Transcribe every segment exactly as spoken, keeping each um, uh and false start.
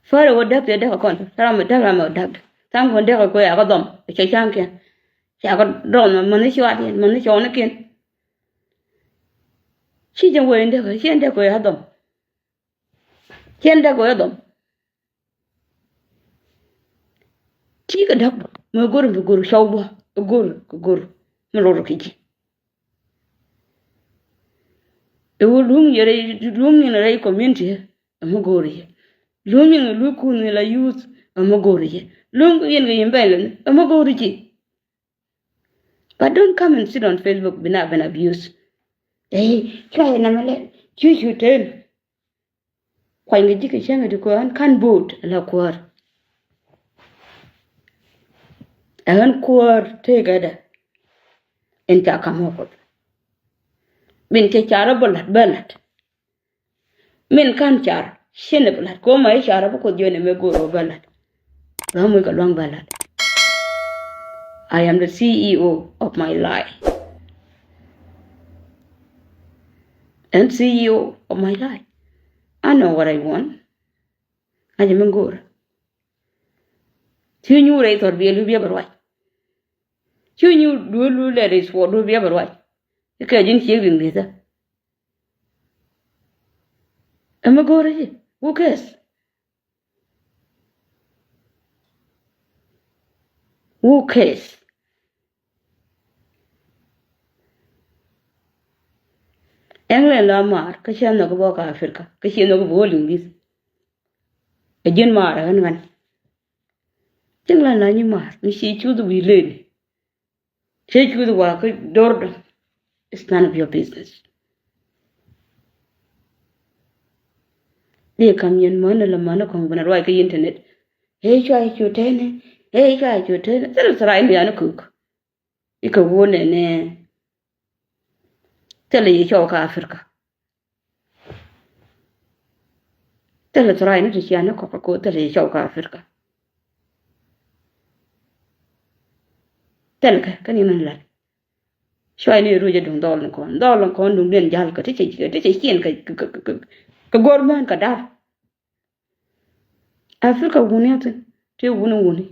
Fäärɛ wä däk tëë däk kɔn, tɛ ram mi däk ram mi däk. Tha̱a̱ŋ kɔn däk kɛ kuɛ akɛ dhɔm, ɛ cɛ ca̱ŋkiɛn. Cakɛ dhɔm män ni cuat yɛn, män ni cɔwnikiɛn. Ci jɛ wee in däk, ci in däk kuɛ a dhɔm. Ci in däk kuɛ a dhɔm. Ci kɛ däk bä, mi go̱r, mi go̱r cɔw bä, go̱r, go̱r, mi ror kɛ ji̱. Ɛ wä luŋ yɛ rɛy, luŋ yɛn rɛy community, ɛ mi go̱o̱ri yɛ. Luŋ yɛn luŋ kun ni la youth, ɛ mi go̱o̱ri yɛ. Luŋ yɛn kɛ yɛn bɛl, ɛ mi go̱o̱ri ji̱. But don't come and sit on Facebook, bi na ben abuse. Ey, cua yɛ namɛ lɛ, cu cu ten. Kuany kɛ ji̱ kɛ cäŋ ɛ ti kɔn ɣän ka̱n bo̱o̱t ala kuäär. Ɛ ɣän kuäär tëëkädä. In ca ka̱m ɣä Kuoth. Min cɛ car ɣä bä la̱t, bä la̱t. Min ka̱n car, cin ɛ bä la̱t. Kɛ ɣöö ma i̱ car ɣä bä Kuoth jiɔn ɛmɛ go̱o̱r ɣä bä la̱t. Bä muc kɛ lua̱ŋ bä la̱t. I am the C E O of my life. Ɛn C E O of my life. I know what I want. Ŋa̱cä mi go̱o̱rä. Ci nyuur rɛy thɔr biɛ lu biɛ bɛ ruac. Ci nyuur duel lu lɛ rɛy thuɔɔr du biɛ bɛ ruac. Ikɛ ji̱n ciek riŋ ri̱thä. Ɛmɛ go̱o̱rä ci. Who cares? Who cares? England la maar kä ciɛ nhɔk bä kä Africa kä ciɛ nhɔk bä wä Liŋlith. Ɛ ji̱n maar ɛ ɣän ɣän. England la nyi maar mi ci cuth wi̱i̱ leni. Ci cuth wa kä dordä. It's none of your business. Di kam yɛn män la män kɔŋ bä na ruac kä internet. Hey, cua cu teni. Hey, cua cu teni. Thil thra in yan kuk. Ikɛ wunɛ ni thilɛ yɛ cɔw kä Africa. Thilɛ thɔrɔc ni ti cian ni kɔk kɛ ko̱ thilɛ yɛ cɔw kä Africa. Thilɛ kɛ kä ni min lat. Cuay ni ruc ɛ duŋ dhɔl ni kɔn, dhɔl ni kɔn duŋ diɛn jal kɛ ti cɛ, ti cɛ ciɛn kɛ, kɛ, kɛ, kɛ, kɛ go̱r män kɛ dar. Africa wuni a thin ti wuni wuni.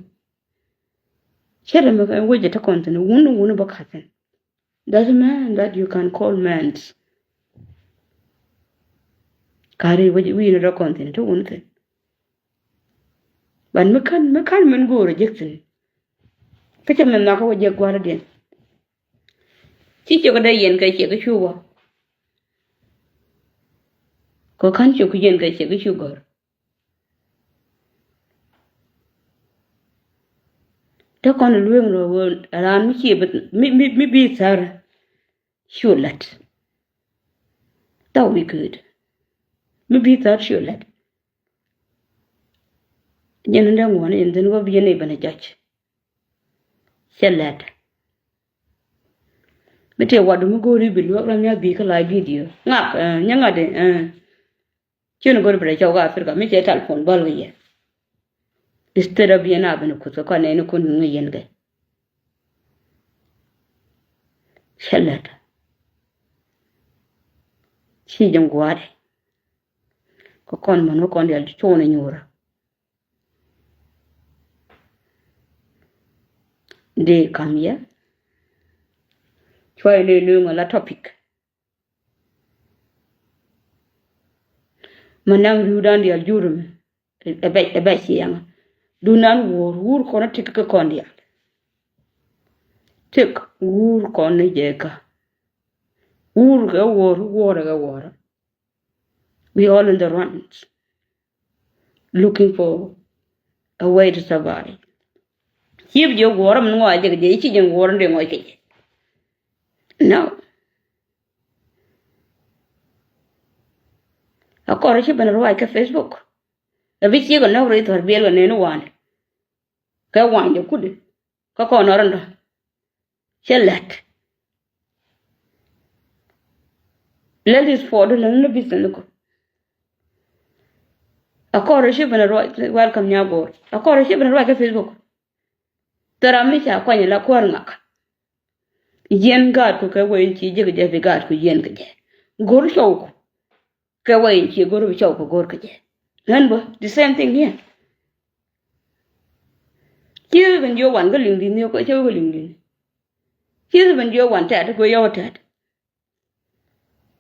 Cɛ rɛ mɛ kɛ wecɛ ti kɔn thin wuni wuni bä ka thin. Doesn't mean that you can call men. Kari wec wi̱i̱ ni rɛ kɔn thin ti wuni thin. But mi kan, mi kan min go̱o̱r a jek thin. Kä cɛ min nhɔkä wä jek gua̱r diɛn. Ci cɛ kɛ dee yɛn kɛ cɛ kɛ cu wä. Kɛ kan cɛ ku yɛn kɛ cɛ kɛ cu gɔ̱r. Te kɔn lueŋ rɔ wä raan mi cie mi, mi, mi bi thar. Cu lät. That we good. Mi bi thar cu lät. Jɛn ni dee ŋuɔni in thin wä bi jɛn i̱ ben a judge. Cɛ lɛt. Mi tëë watdu mi go̱o̱ri bi luäk ram ya bi kä live video. Ŋak, eh, nyɛ ŋa̱t, eh. Cin go̱o̱ri bi rɛ cɔw kä Africa mi cɛ telephone bäl kɛ yɛ. Instead of yɛn a ben kuth kɛ kɔn nɛy ni kun ŋi̱ yɛn kɛ. Cɛ lɛt. Ci jɛ ŋua̱a̱dɛ. Kɛ kɔn män wä kɔn dial cuun inyuurä. Dee kam yɛ. Cuay ni nuŋ ala topic. Ma naŋ ri̱wdan dial jurumi. Ɛ bɛ, ɛ bɛ ciɛŋä. Dunan wuɔr, wuɔr kɔn a tik kä kɔn dial. Tik, wuɔr kɔn ni jɛ kä. Wuɔr kɛ wuɔr, wuɔr kɛ wuɔr. We all in the runs, looking for a way to survive. Ciep jiɛ guɔrä min ŋɔa jek jiɛ ici jiɛ guɔrä ndɛ ŋɔc kɛ jiɛ. No. A kɔrɛ ci ben ruac kɛ Facebook. A bi ciek a nɔk rɛy thɔr biɛl kɛ neni wanɛ. Kɛ wany jɛ kudi. Kä kɔn ɔrɔndɔ. Cɛ lɛt. Lɛl is for the lɛl ni business ni kɔ. A kɔrɛ ci ben ruac, welcome nya gor. A kɔrɛ ci ben ruac kä Facebook. Thera mi ca kuany la kuar ŋak. Yɛn gaat ku kɛ wee in ci jek jɛ bi gaat ku yɛn kɛ jɛ. Gor cɔw ku. Kɛ wee in ci gor bi cɔw ku gor kɛ jɛ. Ɣän bä, the same thing here. Ci ben jiök wan kä liŋ di̱t ni kɔ cä wä kä liŋ di̱t ni. Ci ben jiök wan tɛt kɔ yɔw tɛt.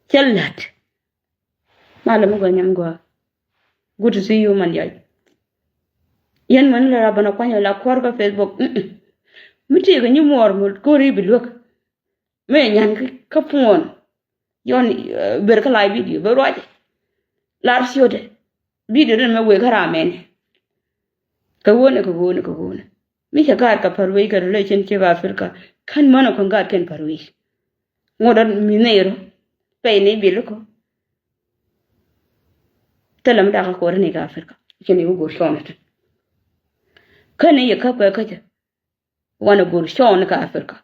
Cä la̱t. Malɛ mi gɔaa nyam gɔaa. Good to see you man yac. Yɛn män lɛ rap bänä kuany la kuɔr kä Facebook. Mm-mm. Mi tëëkɛ nyi muɔɔr mi go̱o̱ri bi luäk. Mi nyan kä puɔ̱n. Yɔn ber kä live video bä ruacɛ. Lar ciötdɛ. Video dɛn mɛ wëë kä ram mɛn. Kɛ ɣöö nɛ kɛ ɣöö nɛ kɛ ɣöö nɛ. Mi cɛ gaat kɛ pär wec kɛ relationship Africa. Kän mänɛ kɔn gaat kɛn pär wec. Ŋuɔ̱t ɔ mi nɛy rɔ. Pɛy ni bil kɔ. Thilɛ mi dakɛ kɔɔr ni kɛ Africa. Cɛ ni wä go̱r cɔɔn ɛ tɛn. Kän ni yɛ käp kɛ käcä. Wanɛ go̱r cɔɔn ni kɛ Africa.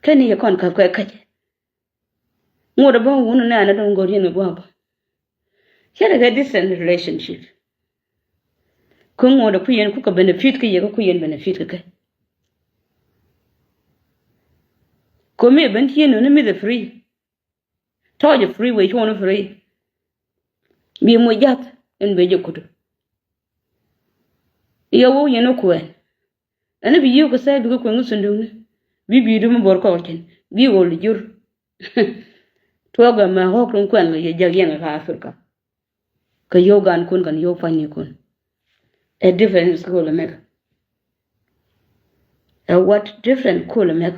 Kän ni yɛ kɔn käp kɛ käcä. Ŋuɔ̱t ɛ bä wun ni anɛ dɔ̱ŋ go̱r yɛn mi bä bä. Cɛ ni kɛ distant relationship. Kä ŋuɔ̱t ɛ ku yɛn ku kɛ benefit kä yɛ kä ku yɛn benefit kä kɛ. Komi ben ti yɛn ni mi the free. Tɔɔcɛ free wee cuɔ̱ɔ̱ŋ free. Bi muc jath in ben jɛ kutu. Yɛ wä yɛn wä kuɛn. Ɛn bi yiëë kɛ sɛɛp bikɛ kueŋ sundukni. Bi bi̱i̱du mi bor kɔk cin bi ɣol jur. Tuɔɔk ɛmɛ ɣɔ̱k tin kuɛn kɛ yɛ jak yɛn kɛ Africa. Kɛ yio̱w gankun kɛn yio̱w pa̱nykun. Ɛ different kulɛ mɛk. Ɛ what different kulɛ mɛk.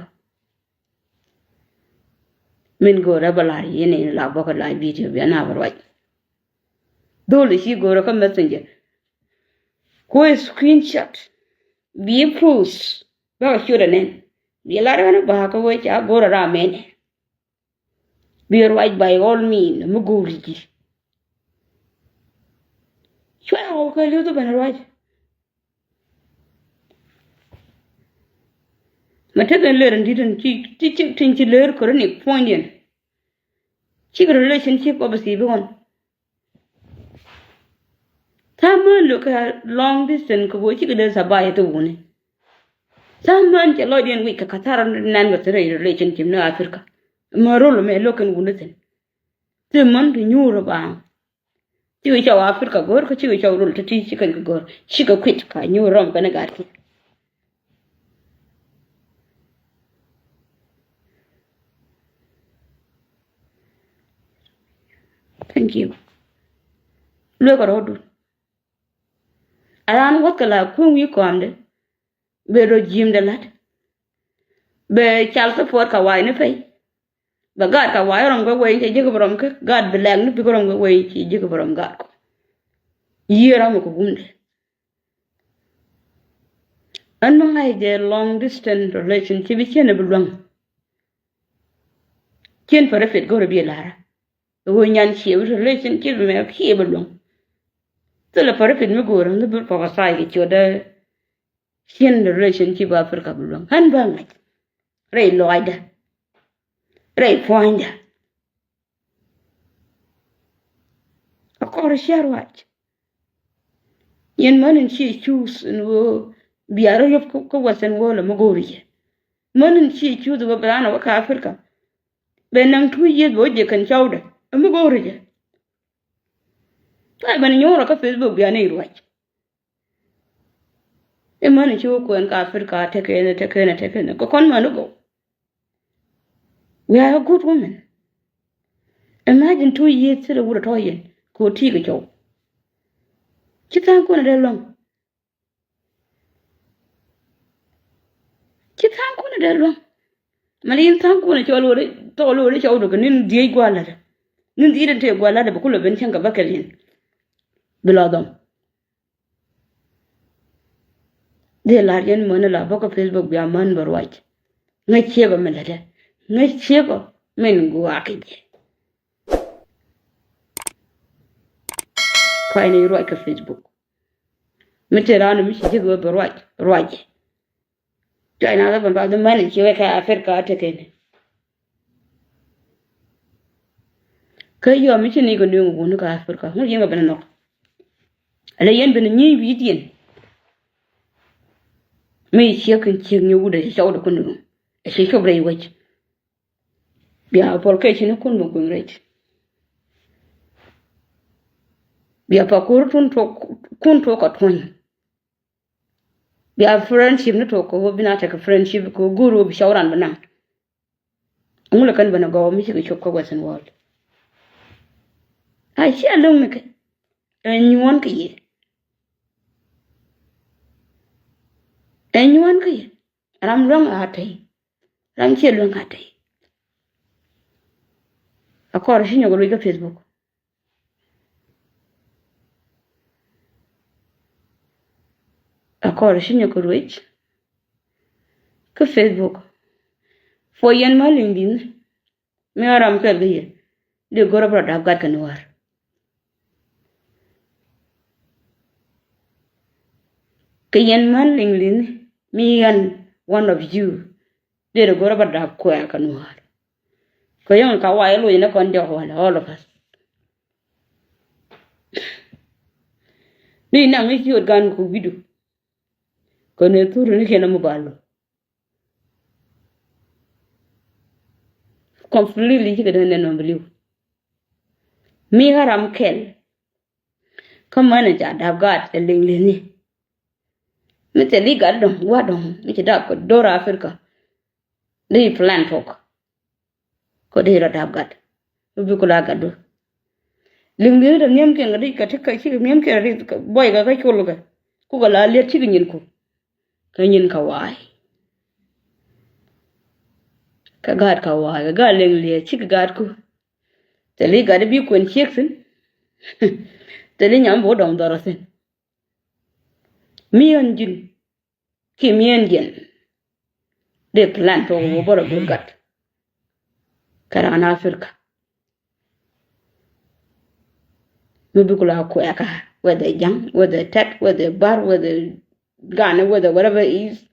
Min go̱o̱rä bä la̱r yini la bä kɛ la̱r video bia na bä ruac. Dholi ci go̱o̱rä kä messenger. Kuɛ screenshot. Bi post bä kɛ ciöt anɛn. Bi la̱r ɣän ba kɛ wee ca go̱o̱rä ram mɛnɛ. Bi ruac by all means mi go̱o̱ri ji̱. Cuɛ ɣɔw kɛ li̱w thok ben ruac. Ma tekɛ lër in di̱t in ci ci ci tin ci lër chronic puɔ̱nydiɛn. Cik relationship obviously bi ɣɔn. Tha̱a̱ŋ män lo̱kɛ long distance kɛ ɣöö cikɛ dee survive ti wuni. Tha̱a̱ŋ män cɛ lɔcdiɛn wi̱c kɛ ka̱thar nɛn kɛ thirɛ relationship ni Africa. Män rol mɛ lo̱k kɛn wuni thi̱n. Thim män ti nyuur baaŋ. Cikɛ cɔw Africa go̱r kä cikɛ cɔw rol ti̱ti̱ cikɛ kɛ go̱r cikɛ kuit ka nyuur rɔm kɛn gat ki. Thank you. Luekɛ rɔɔdu. A raan wäth kɛ la kueŋ wi̱i̱ kɔamdɛ. Bɛ rɔ ji̱i̱mdɛ la̱t. Bɛ cal support ka wa̱i̱ ni pɛy. Bɛ gaat ka wa̱i̱ rɔm kɛ wee in cɛ ji̱ kɛ bɛ rɔm kä gaat bi lɛk ni bikɛ rɔm kɛ wee in cɛ ji̱ kɛ bɛ rɔm gaat kɔ. Yiëë ram kɛ wumdɛ. Ɛn mi ŋa̱c jɛ long distance relationship i̱ ciɛn ɛ bi luäŋ. Ciɛn pärɛ piɛt go̱rɛ bi ɛ la̱rä. Ɛ ɣöö nyan ciɛ bi relationship mɛ kiɛ bi luäŋ. Thilɛ pärɛ piɛt mi go̱rɛ mi bi pɔkɛ tha̱a̱c kɛ ciötdä. Ciɛn relationship Africa bi luäŋ ɣän bä ŋa̱c. Rɛy lɔaacdä. Rɛy puɔ̱nydä. A kɔr cia ruac. Yɛn män in ci cuuth in ɣöö bia rɔ yop kä western world ɛmɛ go̱o̱ri jɛ. Män in ci cuuth ɣöö bɛ raan ɛ wä kä Africa. Bɛ naŋ two years bɛ wä jiɛ kɛn cɔwdɛ ɛmɛ go̱o̱ri jɛ. Cuɛ ben nyuurɛ kä Facebook bia ni ruac. I̱ män i̱ ci wä kuɛn ka Africa tekɛn tekɛn tekɛn kɛ kɔn män i̱ gɔw. We are a good woman. Imagine two years thilɛ wut a tɔ̱ yɛn kɛ ɣöö ti̱i̱ kɛ cɔw. Ci tha̱a̱ŋ kun a dee luäŋ. Ci tha̱a̱ŋ kun a dee luäŋ. Mani in tha̱a̱ŋ kun a cɔl wä thɔɔl wä cɔw dɔk ni dhiec gua̱a̱r la̱tdä. Ni dhiec in tëë gua̱a̱r la̱tdä bi kulɛ ben cäŋ kɛ bäkɛl yɛn. Bi lɔ dhɔm. Dhil la̱r yɛn män la bä kä Facebook bia män bä ruac. Ŋäc ciek ɔ min lätdɛ. Ŋäc ciek ɔ min gua̱a̱k jɛ. Kuay ni ruac kä Facebook. Mi te raan mi ci ji̱k wee bä ruac ruac jɛ. Cuay na lä bä ba dhi män in ci wee kä Africa tekɛn. Kä yɔm mi ci ni kɛ nueŋ wun kä Africa ŋu yieŋ a ben a nhɔk. Ala yɛn ben a nyieny wi̱i̱diɛn. Mi ciek kɛn ciek ni wut a ci cɔwdɛ kun nueŋ a ci cop rɛy wec. Bia pɔl kɛ ci ni kun bä kueŋ rɛc. Bia pa kur tun tok kun tok a tuɔ̱ny. Ya friendship ni tuɔk kɛ ɣöö bi na tekɛ friendship kɛ ɣöö go̱o̱r ɣöö bi cɔw ran bi naŋ. Ŋulɛ kɛn ben a gɔw mi cikɛ cop kä Western world. A cia luäŋ ni kɛ ɛ nyuɔn kɛ yɛ. Ɛ nyuɔn kɛ yɛ. Ram luäŋ a tɛy. Ram ciɛ luäŋ a tɛy. A kɔr ci nyɔk ruec kä Facebook. A kɔr ci nyɔk ruec kä Facebook. Puɔ yɛn ma liŋ di̱n. Mi ɣä ram kɛl kä yɛ di go̱rä bä rɔ dap gat kɛ nuäär. Kɛ yɛn män liŋ li̱n mi ɣän one of you. Dee rɛ go̱rä bä dap kuɛɛr kɛ nuäär. Kɛ yɔ̱ŋ ka wa yɛ loc ni kɔn jɔk walɛ all of us. Ni naŋ i̱ ciöt gan ku wi̱du. Kɛ ni thur ni kiɛn amu ba lo̱. Completely cikɛ dee nɛn mɛ biliw. Mi ɣä ram kɛl. Kä manager dap gat ɛ liŋ li̱ni. Mi thil i̱ gat dɔ̱ŋ gua̱dɔ̱ŋ mi ci dap kɛ do̱r Africa. Di plan tok. Kɔ di rɔ dap gat. Mi bi ku la gat du. Liŋ li̱ni dɛ nhiamkiɛn kɛ di kɛ ti kɛ cikɛ nhiamkiɛn ri buɔy kɛ kä col kɛ. Kukɛ la liet cikɛ nyin ku. Kä nyin kä wa̱a̱y. Kä gaat kä wa̱a̱y kä gaat liŋ liet cikɛ gaat ku. Thil i̱ gat i̱ bi kuɛn ciek thi̱n. Thil i̱ nyam bi wä dɔŋ dhɔr thi̱n. Mi̱eŋ ji̱n kiɛ mi̱eŋ jiɛn. Dee plan tok wä bä rɔ go̱r gat. Kɛ raan Africa. Mi bi ku la kuɛɛkä whether ja̱ŋ whether tɛt whether bar whether ganɛ whether whatever is.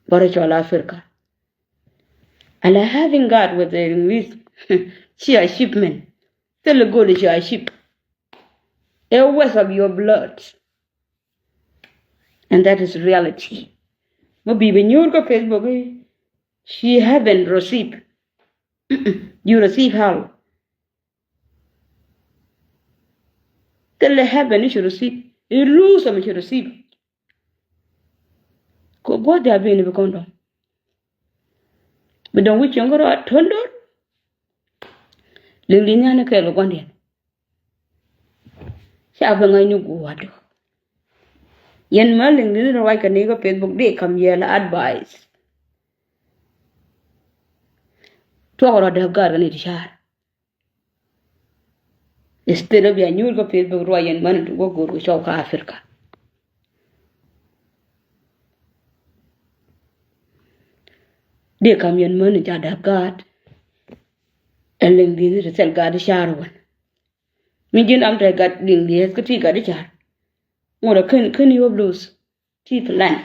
Bä rɔ cɔl Africa. Ala having gat whether English. Ci achievement. Thil go̱o̱l ci achieve. A waste of your blood. And that is reality. Mɔ bi bɛ nyuur kä Facebook i̱, she haven't received. Mm-mm. You receive how? Thilɛ haven't i̱ ci receive. I̱ lose am ci receive. Kɛ gua̱th diaal bi ni bi kɔn dɔ̱ŋ. Bi dɔ̱ŋ wi̱c cieŋ kärɔa tondor. Liŋ li̱n nhial ni kɛɛl kɛ gua̱ndiɛn. Ca bi ŋa̱cni gua̱a̱du. Yɛn ma liŋ li̱n ruac kɛ ni kä Facebook di kam yɛl advice. Tuɔk rɔ däk gar kɛ ni ti car. Instead of bia nyuur kä Facebook ruac yɛn män ti wä go̱o̱r kɛ cɔw kä Africa. Di kam yɛn män ca dap gaat. Ɛ liŋ di ni ti thil gaat di car wän. Mi ji̱n am tɛ gat liŋ di kä ti gat di car. Ŋot a kän kän yop los. Ti plan.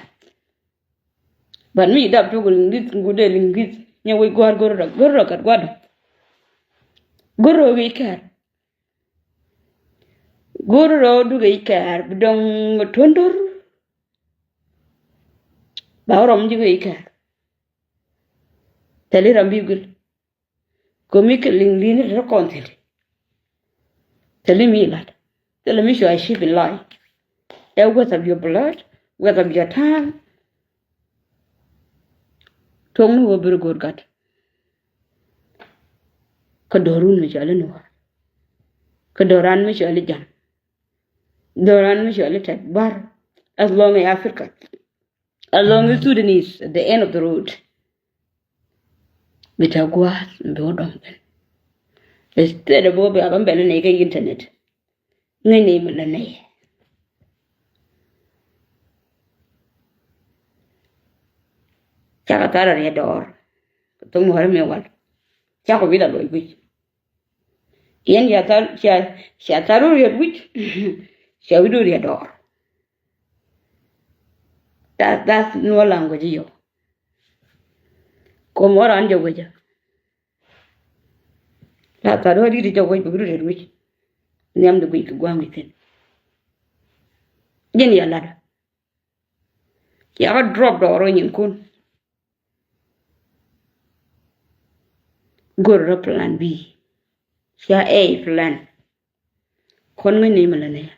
But mi dap tuk liŋ di ŋut dee liŋ di nyɛ wec gua̱r go̱r rɔ go̱r rɔ gat gua̱r. Go̱r rɔ wi̱c kɛɛr. Go̱r rɔ duk i̱ kɛɛr bi dɔŋ tondor. Ba rɔm ji̱ wi̱c kɛɛr. Thɛli ram bi guil. Komi kɛ liŋ li̱n rɛ kɔn thil. Thɛli mi lat. Thɛli mi cua achieve in life. Ɛ whether of your blood, whether of your time. Tuɔŋni wä bir go̱r gat. Kä do̱run mi cɔali nuɔr. Kä do̱ran mi cɔali jam. Do̱ran mi cɔali tɛt bar. As long as Africa. As long as Sudanese at the end of the road. Bi ta gua̱a̱th bi wä dɔŋ ben. Instead of bä bi a bä bɛl ni kɛ internet. Ŋäcni mi lät nɛy. Cakɔ thar a riet dɔɔr. Thok nuɔ̱ɔ̱rä mi wal. Cakɔ wi̱i̱ la luɔc wi̱c. Yɛn cia thar cia cia thar wä riet wi̱c. Cia wi̱c du riet dɔɔr. That that's nuɔ̱ɔ̱r language yɔ. Kom wä ran jɛ wecä. La thar wä riet jɛ wec bik du riet wi̱c. Nhiam di guic kɛ gua̱a̱m di thi̱n. Ji̱n yɛ lat. Cia kä drop dɔɔr wä nyinkun. Go̱r rɔ plan B. Cia A plan. Kɔn ŋäcni mi lät nɛy.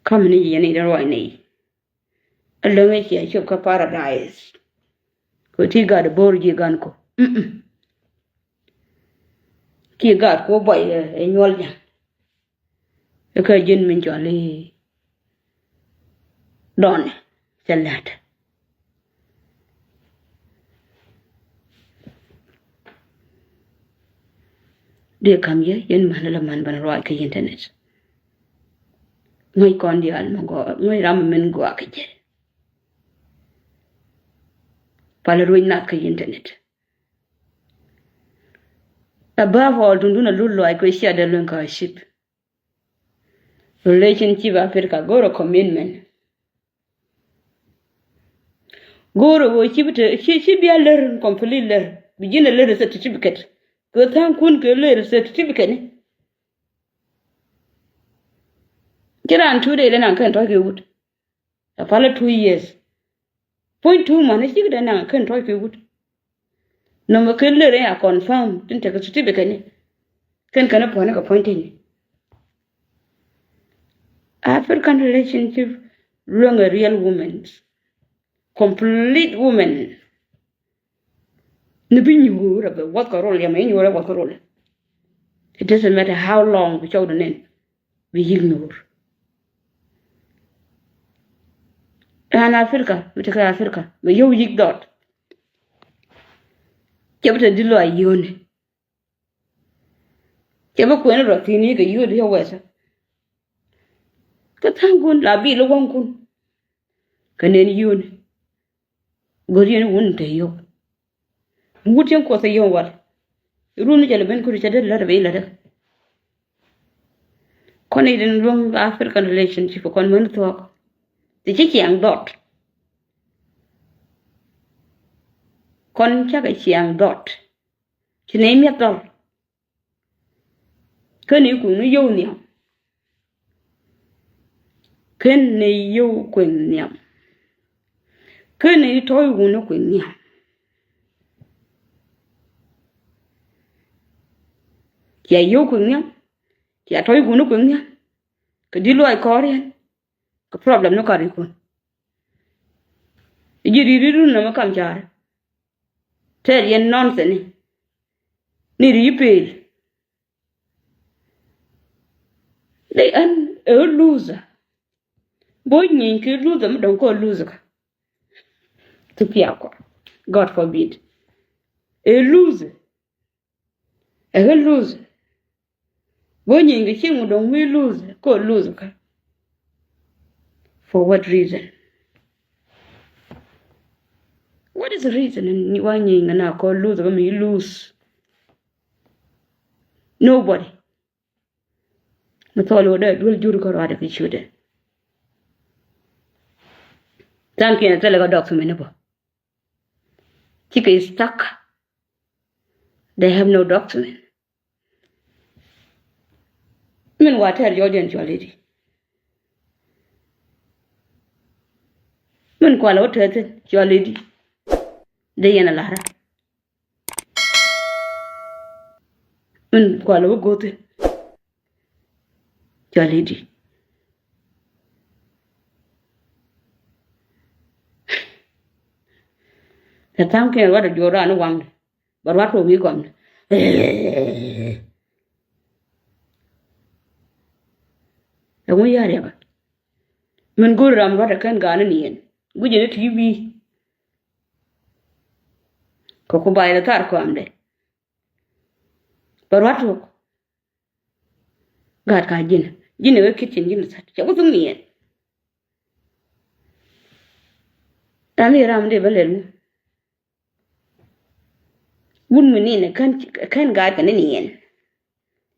Ka̱m ni ji̱ yɛn i̱ den ruac nɛy. Ɛ läŋ ɛ ciɛ cop kä paradise. Kɛ ti gat bo̱o̱r ji̱ gan kɔ. Mm-mm. Ti gat kɔ buɔy ɛ nyuɔl ja̱ŋ. Ɛ kä ji̱n min cɔal i̱ dɔɔnɛ cɛ lät. Dee ka̱m yɛ yɛn män la män bän ruac kä internet. Ŋäc kɔn diaal mɛ gɔaa, ŋäc ram min gɔaa kä jɛ. Palä ruec nath kä internet. Above all, dundun a lut luac kɛ cia dee lueŋ kä cip. Relationship Africa, go̱o̱rä commitment. Go̱o̱rä ɣöö ci bi te, ci, ci bia lär complete lär. Bi ji̱n a lär certificate. Kɛ tha̱a̱ŋ kun kɛ lär certificate ni. Ci raan two day lɛ naŋ kɛn tɔ̱c kɛ wut. A palä two years. Puɔ̱ny two month cikɛ dee naŋ kɛn tɔ̱c kɛ wut. Nɔmɔ kɛ lär in a confirm tin tekɛ certificate ni. Kɛn kɛn a puɔ̱ni kɛ puɔ̱ny tini. African relationship luäŋ a real women. Complete women. Ni bi nyuur a bɛ wuɔth kɛ rol yɛ mɛ nyuur a wuɔth kɛ rol. It doesn't matter how long bi cɔw dɛ nen. Bi yi̱k nyuur. Ɛn Africa, mi tekɛ Africa, mi yio̱w yi̱k dhɔt. Cɛ bi te di lɔ a yio̱ni. Cɛ bi kuɛn rɔ thi̱n yi̱k a yio̱ni yɛ wɛsä. Kä tha̱a̱ŋ kun la bi lɔ waŋ kun. Kä nen yio̱ni. Go̱r yɛn wun te yio̱w. Wut yɛn kuɔth te yio̱w wat. Run ni jɛ lɛ ben kuri cɛ dee lät a bi lät a. Kɔn i̱ den luäŋ African relationship kɔn män thuɔ̱k. Ti ci ciaŋ dhɔt. Kɔn cakɛ ciaŋ dhɔt. Ci nɛy miɛth dhɔl. Kä ni kuŋ ni yio̱w nhiam. Kä ni yio̱w kueŋ nhiam. Kä ni tɔ̱ɔ̱c wun ni kueŋ nhiam. Cia yio̱w kueŋ nhiam. Cia tɔ̱ɔ̱c wun ni kueŋ nhiam. Kɛ di luɔc kɔɔr yɛn. Kɛ problem ni kɔɔr ikun. Ji̱ ri̱t ri̱t run nɔmɔ kam ca̱r. Tɛɛr yɛn nonsense ni. Ni ri pel. Dee ɛn ɛ loser. Bo̱ nyiny kɛ loser mi dɔ̱ŋ kɔ loser ka. Ti pia kɔ. God forbid. Ɛ loser. Ɛ ɣä loser. Bo̱ nyiny kɛ ciŋ mi dɔ̱ŋ mi loser kɔ loser ka. For what reason? What is the reason in wa nyiny ŋa na kɔ loser ka mi lose? Nobody. Mi thɔɔl wä dee duel jur kɔ ruadɛ kɛ ciötdɛ. Thank you, thilɛ kɔ document ni bɔ. Cikɛ stuck. They have no document. Min wa tɛr jɔɔdiɛn cual i̱di. Min kualɛ wä tɛr thi̱n cual i̱di. Dee yɛn a la̱rä. Min kualɛ wä go̱o̱thi. Cual i̱di. Ɛ tha̱a̱ŋ kiɛn ruat ɛ juɔ̱ɔ̱r raan i̱ waŋni. Bɛ ruat kɛ wi̱i̱ gɔmni. Ɛŋu ya̱r yɛ bä. Min go̱o̱ri ram ruat ɛ kɛn ga̱a̱n ni yɛn gui̱cɛ ni ti̱i̱ bi̱i̱. Kɛ ku bay rɛ thar kɔamdɛ. Bɛ ruat tuk. Gaat ka ji̱n ji̱n ɛ wee kitchen ji̱n tha̱t cɛ ku thuk ni yɛn. Ram i̱ ram dee bä lɛl mi. Wut mi nin ɛ kän gaat kɛ ni ni yɛn.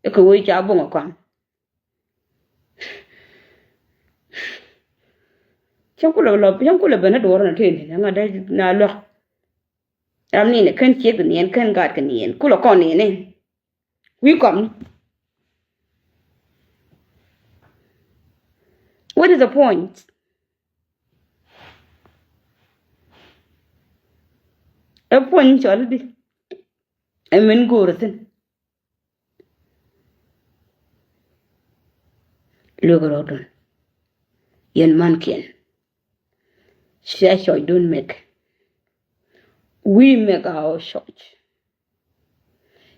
Ɛ kɛ wee ca buŋ ɛ kɔaŋ. Cäŋ kulɛ lɔ cäŋ kulɛ ben ni duɔrɔ ni tëë ni ŋa̱t dee na luäk. Ram ni ni kän ciek ni yɛn kän gaat kɛ ni yɛn kulɛ kɔn ni ni. Wi̱i̱ kɔm ni. What is the point? Ɛ point cɔl di. Ɛ min go̱o̱r thi̱n. Lueek rɔɔdun. Yɛn mankiɛn, cia choice dun mek. We make our choice.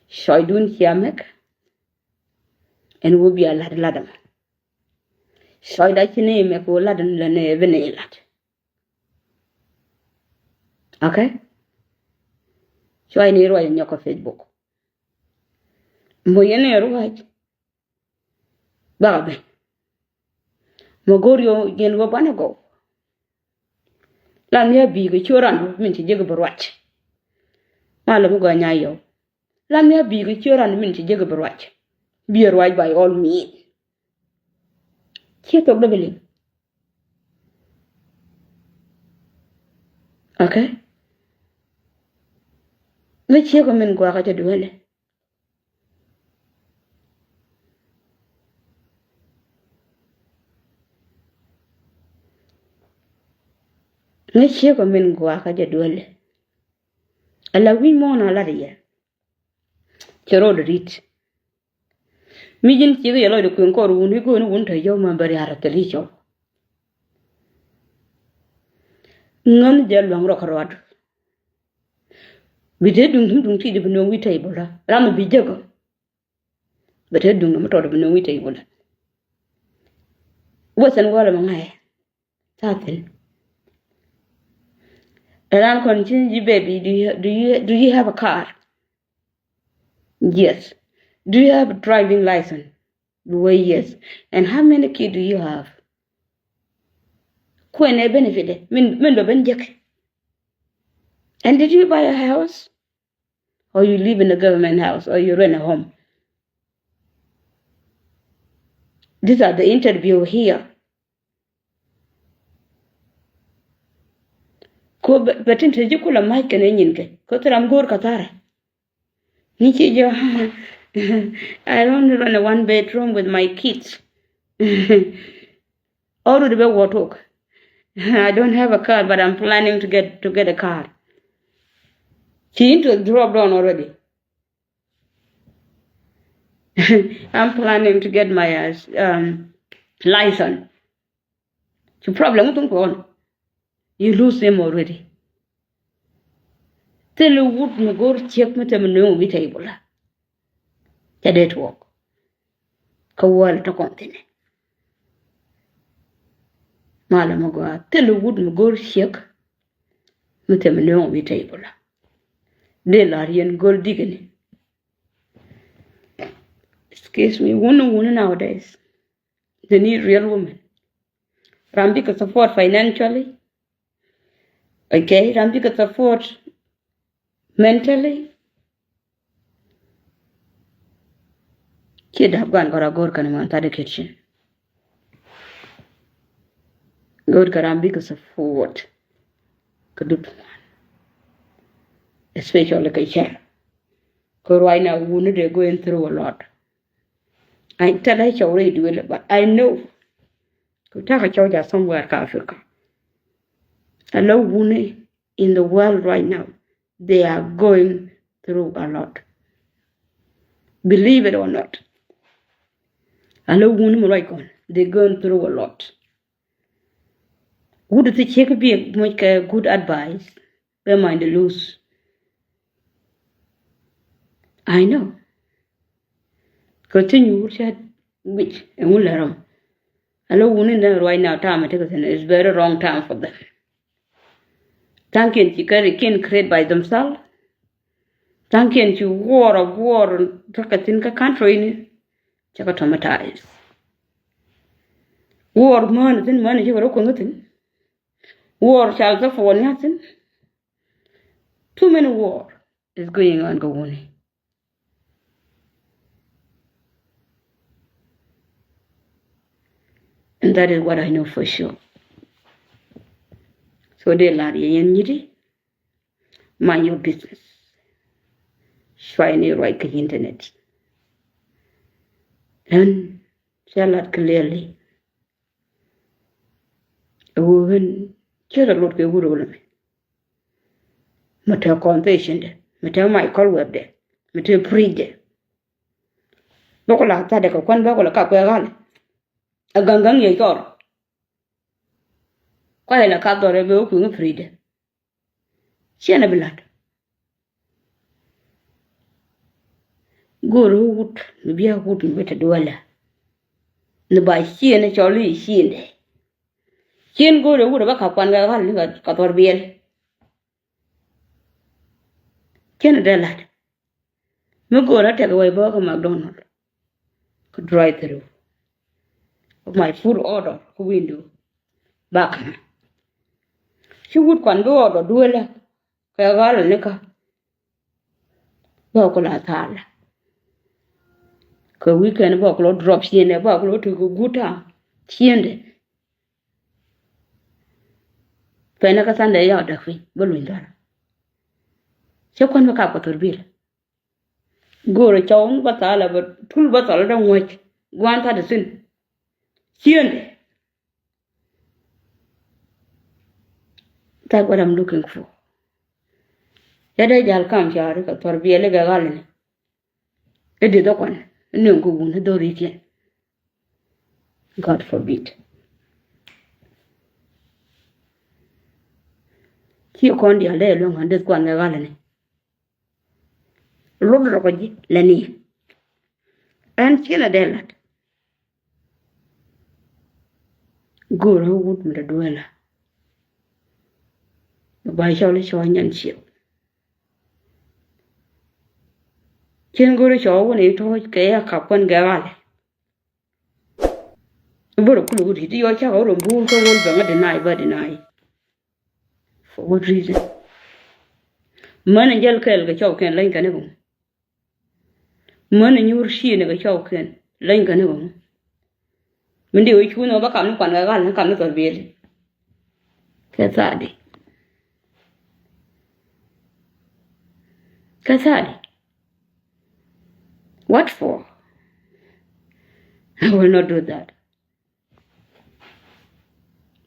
Choice dun cia mek. Ɛn wä bia lat lat ɛmɛ. Choice da ci ni mek wä lat ɛn lɛ ni bi ni lat. Okay? Choice ni ruac nyɔk kä Facebook. Mbo yɛn ni ruac. Bakɛ ben. Mɛ go̱o̱r yɔ yɛn wä banɛ gɔw. Lam ni a bi̱i̱ kɛ ciö ran min ci jek bi ruac. Ma lɛ mi gɔaa nya yɔw. Lam ni a bi̱i̱ kɛ ciö ran min ci jek bi ruac. Biɛ ruac by all means. Ciɛ thok dee bi liŋ. Okay? Mi ciɛ kɛ min guakä jɛ duelɛ. Ŋäc ciek ɔ min guakä jɛ duel. Ala wi̱c muɔ̱ɔ̱n a lat yɛ. Cɛ rot rit. Mi ji̱n ciek yɛ lɔcdɛ kueŋ kɔr wun i̱ go̱o̱n wun te yɔw ma bɛ riaar a thil i̱ cɔw. Ŋän jɛ luaŋ rɔ kä ruat. Bi te duŋ duŋ duŋ ti di bi nuɔŋ wi̱i̱ tɛy bula ram bi jek ɔ. Bɛ te duŋ mi tɔt bi nuɔŋ wi̱i̱ tɛy wulɛ. Western world mi ŋa̱cɛ. Tha thi̱n. Ran kɔn ci ji̱ baby, do you, do you, do you have a car? Yes. Do you have a driving license? Bi wee yes. And how many kids do you have? Kuɛn ɛ benefit ɛ min, min bɛ ben jek. And did you buy a house? Or you live in a government house, or you rent a home. These are the interview here. Ko bɛ tin te ji̱ kulɛ mac kɛn ɛ nyin kɛ ko thil ram go̱o̱r kɛ tharɛ. Ni ci jɔ, I only rent a one bedroom with my kids. Already bɛ wä tok. I don't have a car, but I'm planning to get, to get a car. Ci interest drop down already. I'm planning to get my, uh, um, license. Ci problem mi thum kɔn. You lose them already. Thil wut mi go̱o̱r ciek mi thɛm nueŋ wi̱i̱ tɛy bula. Ca dee tuɔɔk. Kä wäl tɔ kɔn thi̱n. Malɛ mi gɔaa thil wut mi go̱o̱r ciek mi thɛm nueŋ wi̱i̱ tɛy bula. Dee la̱r yɛn go̱l dikini. Excuse me, wuni wuni nowadays. They need real women. Ram bikɛ support financially. Okay, ram bikɛ support mentally. Ci dap gan kɔra go̱r kani man thadi kitchen. Go̱r kɛ ram bikɛ support. Kɛ dup. Especially kɛ cɛr. Kɛ ruac na wuni, they going through a lot. I tell her cɔw rɛy duël, but I know. Ku takä cɔw ja somewhere kä Africa. A la wuni in the world right now, they are going through a lot. Believe it or not. A la wuni mi ruac kɔn, they going through a lot. Wut ti ciek bi muc kɛ good advice. Bɛ mind lose. I know. Kɛ ti nyuur cɛ wic ɛŋu lɛ rɔm. Alo wuni nɛ ruac now time ti kɛ thin is very wrong time for them. Thank you ci kɛ ri kin create by themselves. Thank you ci war a war. Tekɛ thin kä country ni. Cɛ kɛ traumatize. War män thin män ci kɛ rɔ kuŋ thin. War cal kɛ for nothing. Too many war is going on kɛ wuni. And that is what I know for sure. So dee lar yɛ yɛn nyiti. Mind your business. Cuay ni ruac kɛ internet. Ɛn ca lat clearly. Ɛ wee ɣän cä rɔ lot kɛ wut rol mi. Mi te confession dɛ, mi te Michael Webb dɛ, mi te preach dɛ. Bä ku la thatdɛ kɛ kuan bä ku la ka kuɛ ɣal. A gaŋ gaŋ yɛ cɔr. Kuay la ka dhɔr ɛ bɛ wä kui̱ ŋä freedom. Ciɛn ɛ bi la̱t. Go̱o̱r wut mi bia wut mi bi te duelɛ. Ni ba ciɛn ɛ cɔl i̱ ciɛn dɛ. Ciɛn go̱o̱r ɛ wut ɛ bä ka kuan kɛ ɣal ni ka, ka dhɔr biɛl. Ciɛn ɛ dee la̱t. Mi go̱o̱r ɛ tɛk ɛ wec bä kä McDonald. Kä drive through. My food order kä window. Bak. Ci wut kuan bi order duelɛ. Kɛ ɣal ni kä. Bä ku la thaal. Kɛ weekend bä ku lɔ drop ciendɛ bä ku lɔ tek kɛ guut ta̱a̱. Ciendɛ. Pɛnɛ kä Sunday ya däk piny bä luny dhɔr. Cä kuän bä kap kɛ thor bil. Go̱o̱rɛ cɔw ni bä thaal a bä tul bä thɔl dä ŋuäc gua̱a̱n tha̱t thi̱n. Ciendɛ. That's what I'm looking for. Yɛ dee jal kam cari kɛ thɔr biɛli kɛ ɣalni. I̱ di̱th ɛ kuan i̱ nöŋ kɛ wun i̱ dhɔr i̱ tiɛn. God forbid. Ci kɔn dial dee luäŋ kɔn di̱th kuan kɛ ɣalni. Lot rɔ kɔ ji̱ lɛ ni. Ɛn ci lɛ dee lat. Go̱o̱rä wut mi dee dueelä. Ba cɔl i̱ cɔl nyan ciɛw. Cien go̱o̱rä cɔl wun i̱ tuɔɔc kɛ ya kap kuan gɛ ɣalɛ. Bä rɔ kulɛ wut i̱ ti yɔ cakɛ wut rɔ buur kä wol bɛŋä deny bä deny. For what reason? Män in jäl kɛɛl kɛ cɔwkiɛn läny kɛn i̱ bä. Män in nyuur ciëëni kɛ cɔwkiɛn läny kɛn i̱ bä. Min dee wee cuun ɔ bä kam ni kuan kɛ ɣal ni kam ni thɔr biɛli. Kɛ thaadi. Kɛ thaadi. What for? I will not do that.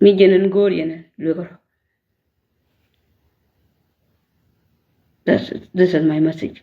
Mi jɛn in go̱o̱r yɛn luekä rɔ. That's, this is my message.